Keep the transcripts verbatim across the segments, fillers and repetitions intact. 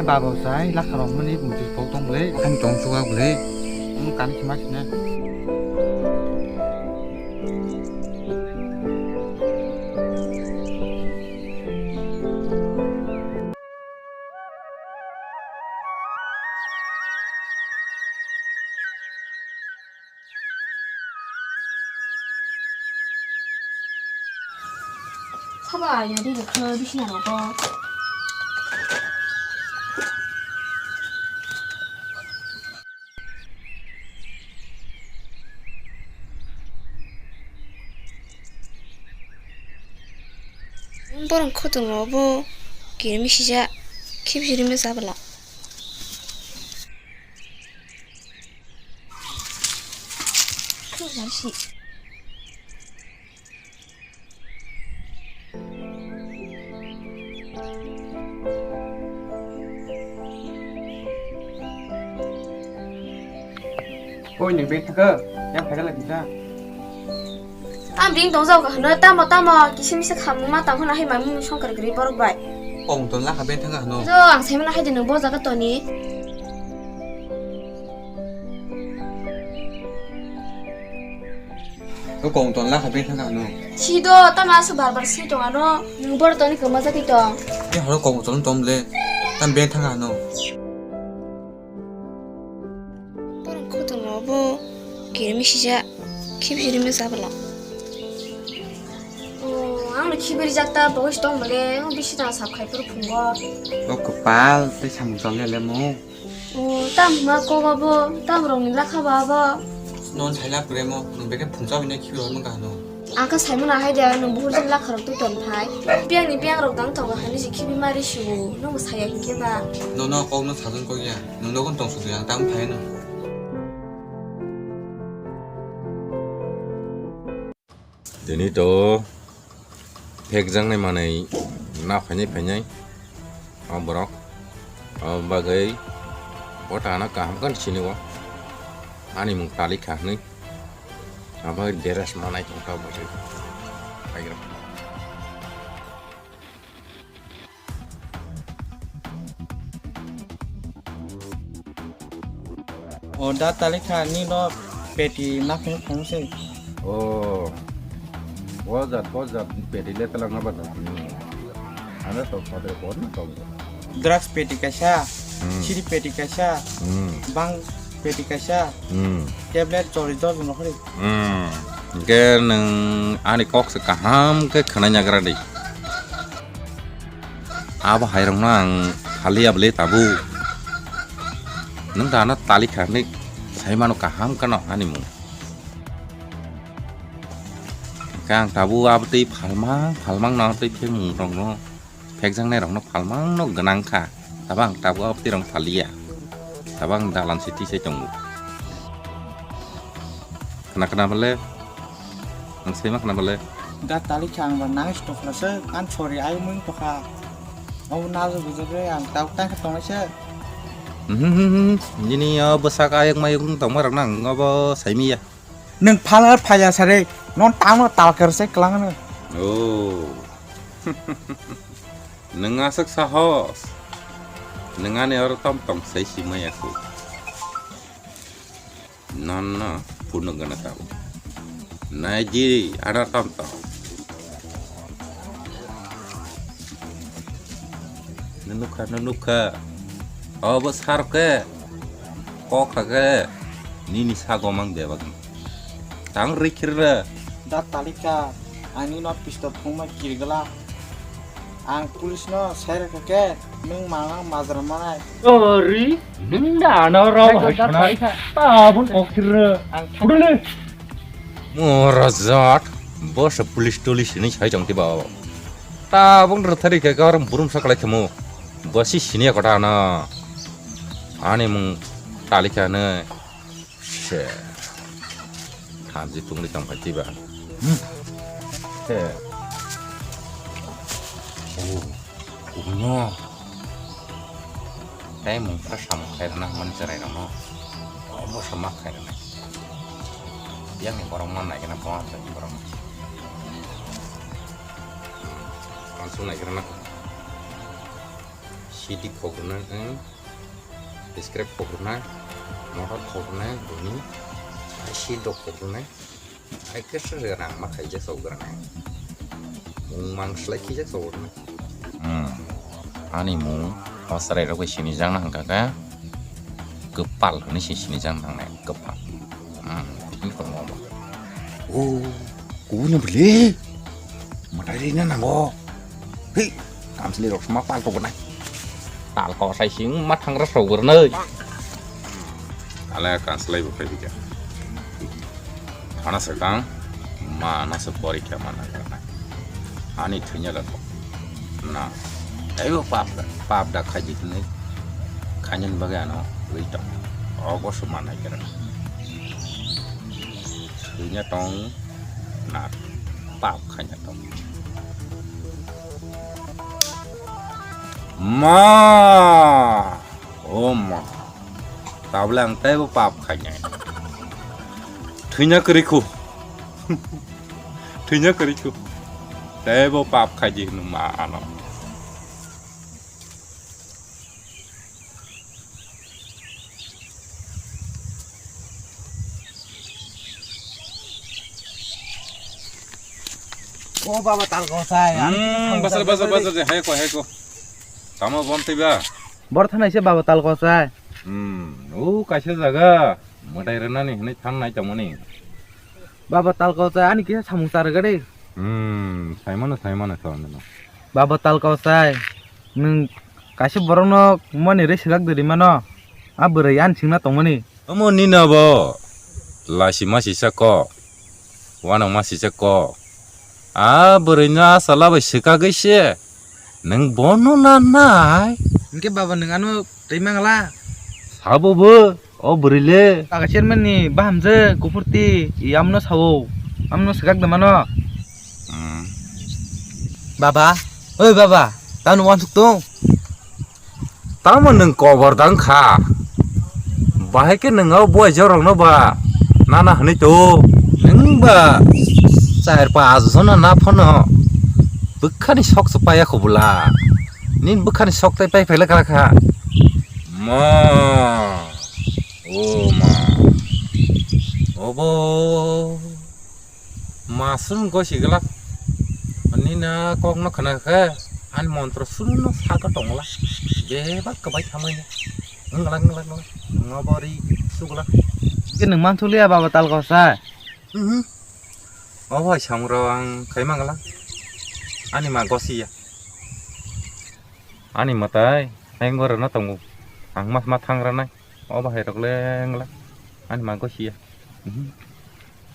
Babo sai lakha rok mani bumtwi kok tong bwle, ang tong chuwa bwle. Ang kan khima sina. Sabo aina ri rwkha bisi na rogo. Borok khotong rogo bo kirimi sijak khibjirimi sabala. Oi, ni bag thaka, yang khaja lagi sa. Tam ring tong jao ka hwno, tamo, tamo, kisim se kham ma tang hwna hai mamung songkar gri borok bai. Kong ton lakha bag thaka hwno. Jo, ang sai mano hai de nung bo jaga toni. O kong ton lakha beng thang ano. Si do, tama asu bar bar si tong ano. Nung bor toni koma jati tong. Ni horo kong ton tom le. Tam beng thang ano. Borok khotong rogo bo kirimi sijak khibjirimi sabala. O, ang no khibiri jak ta bois tong bole, ang bisi tang sap khai puru phungo. O kopal, tei samung chol le le mo. O, tam hwnma kok abo, tam rokni lakha ba abo. Non saila puremo, nwng beke phungsa bini khibi hor mangka hano. Ang kha saimano hai de, nwng buhur jani lakha rok twi ton phai. Biyang ni biyang rok dang tongo hani si khibi mari siwo, nwng bo saya hinkhe ba. Nono kok no satung kok ya, nwng nogon tong sudu yang tang phai no. Tini to phekjaknai manwi na phainai phainai o borok. Abo bagwi bo tana kaham khe sini o ani mung Talikha hinwi. Abo dress manai tongkha bo se. O da Talikha ni no peti naphung phung se. O, o jat, o jat peti le tala na ba da. Ano to padre ko na to. Drugs peti kaisa, hmm, siri peti kaisa, hmm, bang peti kaisa, hmm, tablet chori dos no khori. Hmm. Hingke nwng ani kok se kaham khe khwnai nagra di. Abo hai rok no ang phali ya bwle tabuk. Nwng da ano Talikha hinwi sai mano kaham khe no ani mung. Hingke ang tabuk abo twi phalmang phalmang no twi phek mung rok no. Phekjaknai rok no phalmang no gwnang kha. Tabang tabuk abo twi rok phaliya. Tabang dalan se twi se tongo. Khna khna bale. Ang sai ma khna bale. Da Talikha ang ba nang stokla se, ang chori ai mung tokha. Abo na jo bujok re ang tabuk tang kha tongnai se. Mhm, mhm, mhm. Nini o bwsak ayok mayok wng tongma rok nang abo saimiya. Nwng phalar phaiya sare, non tangno talker se klang no. Oh. Nwng aswk sahos. Nwng ani oro tom tong sai si maya khu. Non no purno gana tabo. Nai ji ana tom tong. Nunukha, nunukha. Obo sar khe. Kok kha khe. Nini sago mang bebak. Tang rikir re. Da Talikha, ani no pistol phungma kirgla. Ang police no sai rwkha khe, nwng mangna majra manai. Ori, nwng da ano rao hai khana. Tabun kok thir re. Ang thang- Udale. Morajat, bo se police tolis ni sai jong tiba. Tabung rwthari khe garam burum saklai khemo. Bo si sini kota na. Ani mung Talikha ne. Se. Thamji tungli tong khai tiba. Hmm. Se. Oh. Kubunyo. Tei mung phra samung khairokna hwnmani chwrairokno obo se ma khairoknai. Yang ni borok ma naikhe na bo hamsa ni borok ma. Ang sung naikhe na. Chiti khok rwnai, eh, subscribe khok rwnai, motor khok rwnai, bini, ah, si dok khok rwnai, ai khe se rang ma khaijak sok rwnai. Mung mang slai khijak sok rwnai. Hmm. Ani mung o chwrai rok bai sini jang na hwnkha khe kwpal hwnwi se sini jang nangnai, kwpal. Hmm. Tini tongo omo. O, kubuni bwle. Mwtai rina nango. Hei, kamsli rok sma pal to gnai. Tal ko sai sing ma thangra so gurnai. Ale kanslai bo phai bikha. Thana swkang ma no se porikha mana gana. Ani thwinya da to. Na. Aibo pap da, pap da khaji tini. Khanyan bagwi ano wi tong. Obo se mana gana. Thwinya tong. Na. Pap khaina tong. Ma! O ma! Tabole ang teibo pap khainai. Thwina kwrwi khu. Thwina kwrwi khu. Teibo pap khaidi hwnwi ma ano. O baba tal kosai, ang Hmm, basar, basar, basar, hai ko, hai ko. Tamo bon tei ba? Bor thanai se baba tal kosai. Hmm, o kaisa jaga, mwtai rwnani hinwi thangnai tongmani. Baba tal kosai, ani kisa samung charwgadi. Hmm, saimano, saimano, saimano. Baba tal kosai, nwng kaisa borokno mani rwi swkak diri mano. A bwrwi ani singna tongmani. Omo nina bo lasi masi sa kok, wanang masi sa kok. A bwrwi no a sala bai swkagwi se nwng bono na nai. Hwnkhe baba nwng ano twi mangla? Sabo bo o bwrwi le. Kaga chairman ni bahamjwk kuphurti i amno sao, amno swkak de mano. Hmm. Baba, oi baba, tamo wansuk tong? Tamo nwng kobor dang kha? Bahai khe nwng o boyajorokno ba nana hwnwi to? Nwng ba char pas jona na phano bwkhani sok se paiya kho bwla. Nini bwkhani sok tei pai phaila kha kha. Ma, o ma, obo. Masum gosi glak. Ani na kok no khna khe, ani montro suru no saka tongla. Bebak kwbai thamai. Nglak, nglak, nglak. Ngabori sugla. Ke nwng mansulia baba tal kosa. Mhm. O bhai samro ang khai mangla. Ani ma gosi ya. Ani matai, ang goro no tongo. Ang mas ma thang ranai. O bahai rok le ngla. Ani ma gosi ya. Mhm.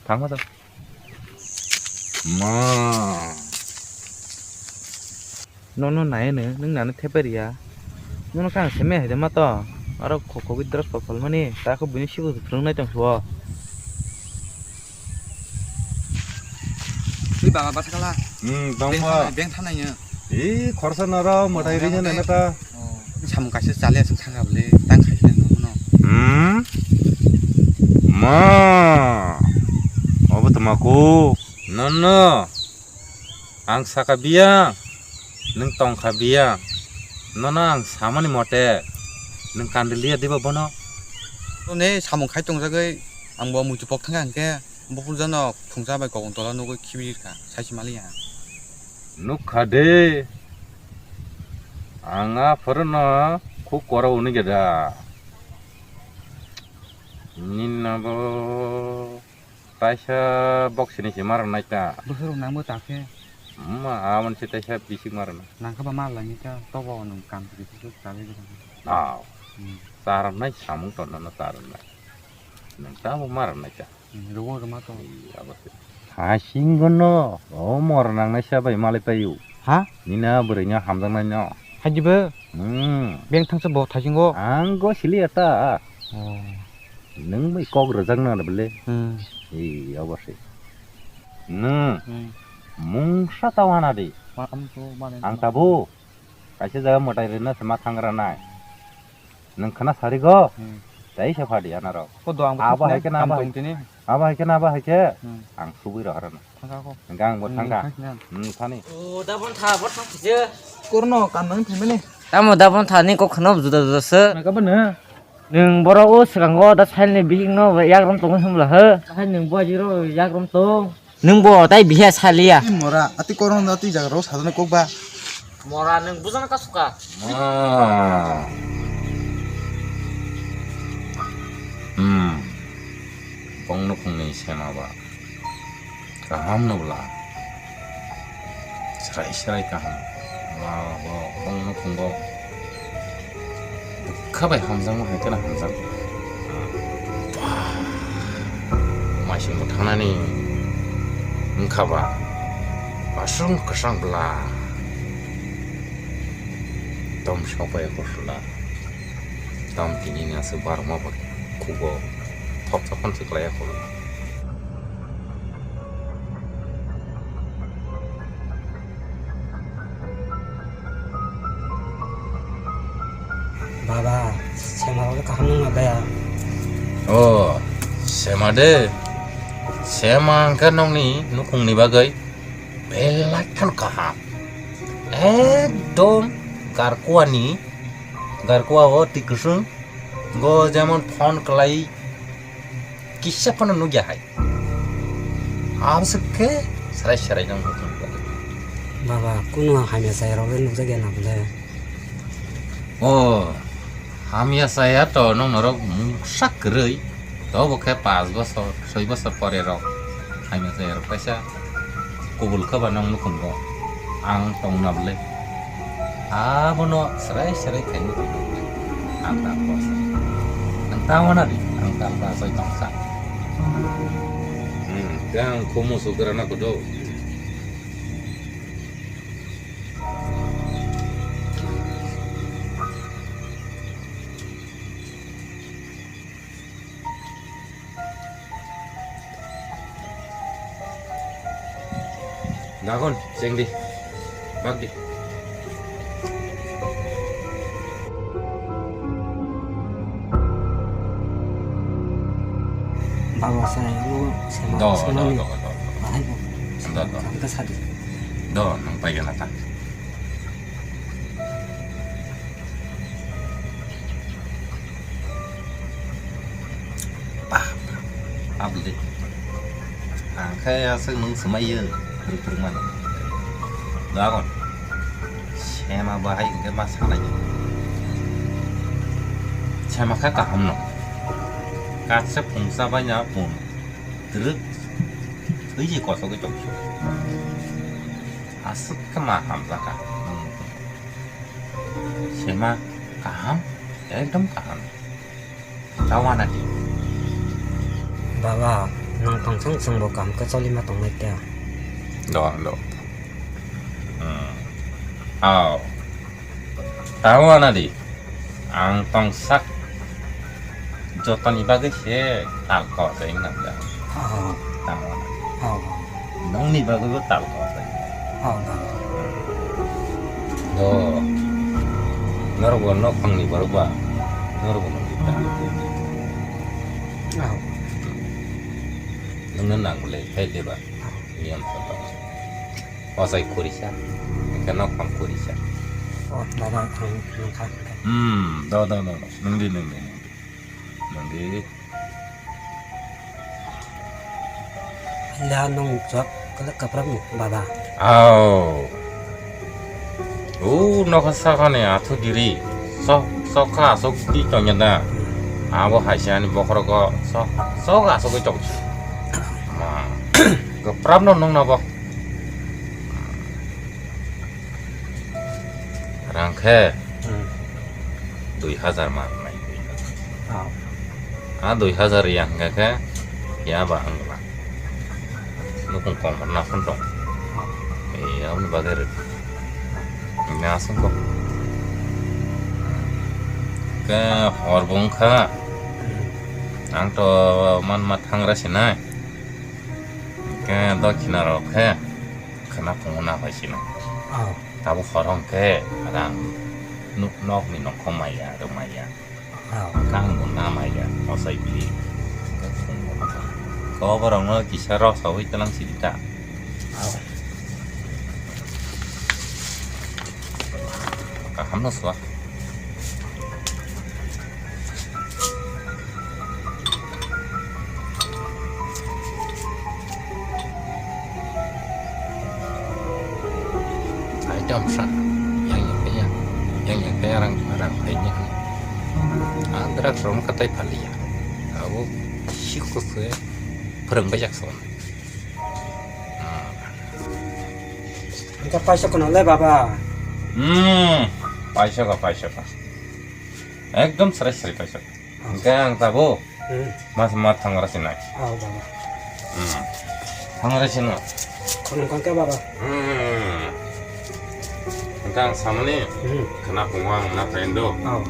Thang ma to. Ma. Nono nai ne, nung nani theper ya. Nono kang seme hai de ma to. Aro khokogwi drop pal pal mani, ta kho bini sibu phwrwng nai tong suo. Twi baba basa kala. Hmm, tong Beng ba. Thanai, beng thanai ya. Ee, khorsa nara, mwtai rini nana ta. Oh, samung kaisa chale aswk thangkha bwle, tang khaisa nangno. Hmm? Ma! Obo tama ko? Nono. Ang saka biya. Nwng tongkha biya. Nono ang samani mote. Nwng kandiliya diba bono? None samung khai tongjagwi, ang bo muitu pok thangkha hwnkhe. Buphurjano khungsa bai kokong tola nugwi khibi rikha, saisi maliya. Nukha de, ang a phorono khuk kora hwnwi geda. Nini bo taisa boksini se maranai ta. Bwswrok nangbo ta khe. Wngma, aboni se taisa bisik maranai. Nangkha ba ma laini ta, tobo nwng kam kiri kiri ta le geda. Aw. Hmm. Charwnai samung tonnono charwnai. Nwng tamo maranai ta. Hmm, rogo rwma to. Ee, abo se. Thasing gono, o mor nangnai sa bai malai paio. Ha? Nina bwrwino hamjaknaino. Hajibo? Hmm. Beng thangsa bo thasingo? Ang go sili ata. Oh. Nwng bai kok rwjakna bwle. Hmm. Ee, abo se. Nwng Hmm. mungsa ta wana di. Ma, am to ma Ang tabo. Kaisa jaga mwtai rwna se ma thang ranai. Nwng khna sari go? Hmm. Tei se phadi anarok. Ko do ang bo Abo thangkhe hai khe na kam abo hai tong tini. Abo hai khe na abo hai khe Hmm. ang subui rohorano. Thangka ko. Hwnkhe ang bo Hmm, thangka. thangkhe na. Hmm, thani. O, da bon tha, bon thang khe. Kurno kam nang thimani. Tamo da bon thani kok khano juda juda se. Naka bana. Nwng borok o swkango da sailni bihikno yakrom tongo hwnbla he. Hai nwng bo ajiro yakrom tong. Nwng bo tai bihiya saliya. Twi mora, ati korong da twi jaga rok sadana kok ba. Mora nwng bujana kasuka. Ah. Hmm. Bong nukhungni sema ba. Kaham no bwla. Srai srai kaham. Ma bo bong nukhungo. Bwkha bai hamjakma hai kheno hamjak. Bah. Maisingbo thangnani wngkha ba. Aswk kwchang bwla. Tom sopai kosla. Tom tini ni aswk barma ba khugo. Thok thok khan se klai ya kho. Baba, sema rok kaham nung na baya? O, sema de. Sema hwnkhe nokni nukhungni bagwi belai kheno kaham. Ekdom garkuani, garkua o twi kwswng. Go jemon phone kwlai kisa phano nukya hai. Abwswk khe serai serai no nukung. Baba, kunu hamya chaya rok le nukjakya na bole? O, hamya chaya to nong norok mungsa kwrwi. To bo khe paanch bosor, soi bosor pore rok hamya chaya rok kaisa kubul khe ba nong nukhungo. Ang tongna bole. Abono serai serai khaini ang ta kosa. Ang ta wana di, ang ta ta soi tongsa. Hmm, kang khumu sukrana kudo. Dagon, cheng di. Bak di. Baba saya mo sema. Do, do, do, do. Bahai mo. Do, do. Ang ka sadi. Do, nang pai gana ta. Pah, pah. Abli. Ang khe aswk nwng swmai yo, rwphwrwng mani. Dagon. Sema bahai hwnkhe ma sanai. Sema khe kaham no. Katse phungsa bai na phung. Twrwk. Thwi je kosogwi tong. Aswk khe ma hamjakha. Sema kaham, ekdom kaham. Tawana di. Baba, nang tongthang chwngbo kaham khe cholima tongnai ta. Do, do. Hmm. Aw. Tawana di. Ang tongsak. Jotoni bagwi se tal kosai wngna bwla. Oh. Tamo. Oh. Nongni bagwi bo tal kosai. Oh, baba. Do. Norok bo nok phangni borok ba. Norok bo nongni ta. Oh. Nongno nang bwle, phai de ba. Oh. Niyam sa ba. Kosai khurisa. Ekhe nok phang khurisa. Oh, baba, ang nangkha. Hmm, do, do, do, do. Nongdi, nongdi, nongdi. Nongdi. Ila nung chok kala kapram ni baba. Aw. U nokha sakani athu diri. Sok sok kha sok ti tongya da. Abo haisi ani bokhorok sok sok asok tok. Ma. Kapram no nung nabo. Rang khe Hmm. Dui hajar ma rwnai. Ah. A dui hajar ya hwnkha khe ya ba ang ba. Nukung kong hor na phun tong. Ah. E aboni bagwi rw. Nya aswk kok. Khe hor bo wngkha. Hmm. Ang to man ma thangra sinai. Khe dokhina rok khe khwna phungo na phai sinai. Ah. Tabuk hor hwnkhe rang nuk nokni nongkhong maya, rw maya. Ah. Kang bo na maya, osai bili. Koborokno kisa rw saui tlang sidi ta. Ah. Ka Hamno swa. Ai jam sa. Yang yang yang. Yang yang yang rang rang ai ni. Andra rom katai palia. Abo sikho se perang bajak son. Engka paisa kono le baba. Hmm, paisa ka, paisa ka. Ekdom serai serai paisa ka. Engka ang tabo. Hmm. Mas ma thangra sinai. Oh baba. Hmm. Thangra sino. Kono kangka baba. Hmm. Engka ang samani. Hmm. Kana pungwang na pendo. Oh.